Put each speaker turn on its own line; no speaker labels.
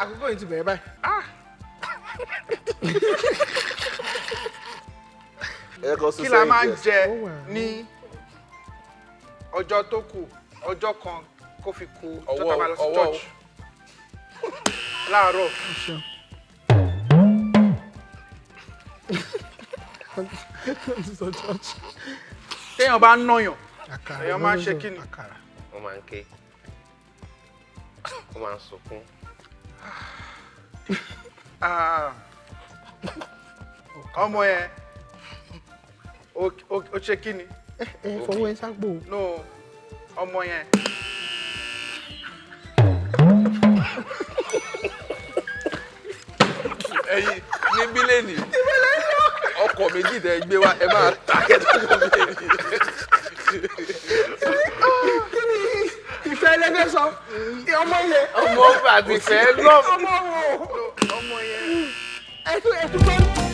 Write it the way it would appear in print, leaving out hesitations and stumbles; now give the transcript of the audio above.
Àkókò yìí ti bẹ̀rẹ̀ báyìí.
Ẹ kọ́ sí
Kí la
sẹ́yìn
máa ń
díẹ̀.
jẹ
Ó wà.
ní ọjọ́ tó kù, ọjọ́ kan kó fi kú, ọjọ́ tá a máa lọ sí
Ọwọ́-
church láàárọ̀?
Ṣeun. Ti sọ church.
Téèyàn bá ń nàyàn,
Àkàrà
èèyàn máa ń
ló
ṣe
sọ,
kí ni?
Àkàrà.
Wọ́n máa ń ké, wọ́n máa ń sunkún.
Ah. Ọmọ yẹn ó ṣe kí ni?
Ẹ fọwọ́ ẹ sápò.
No, ọmọ yẹn.
Ẹ̀yin ní bílẹ̀nì ọkọ̀ méjì tẹ́ ẹ gbé wá, ẹ máa ta kẹ́tọ́ kọ́ bílẹ̀nì.
Kí ni ìfẹ́ ẹlẹ́fẹ́ sọ? Ọmọ yẹn.
Ọmọ àti ìfẹ́ lọ́ọ̀.
Ọmọ wo?
No, ọmọ yẹn.
Ẹ tún gbọ́.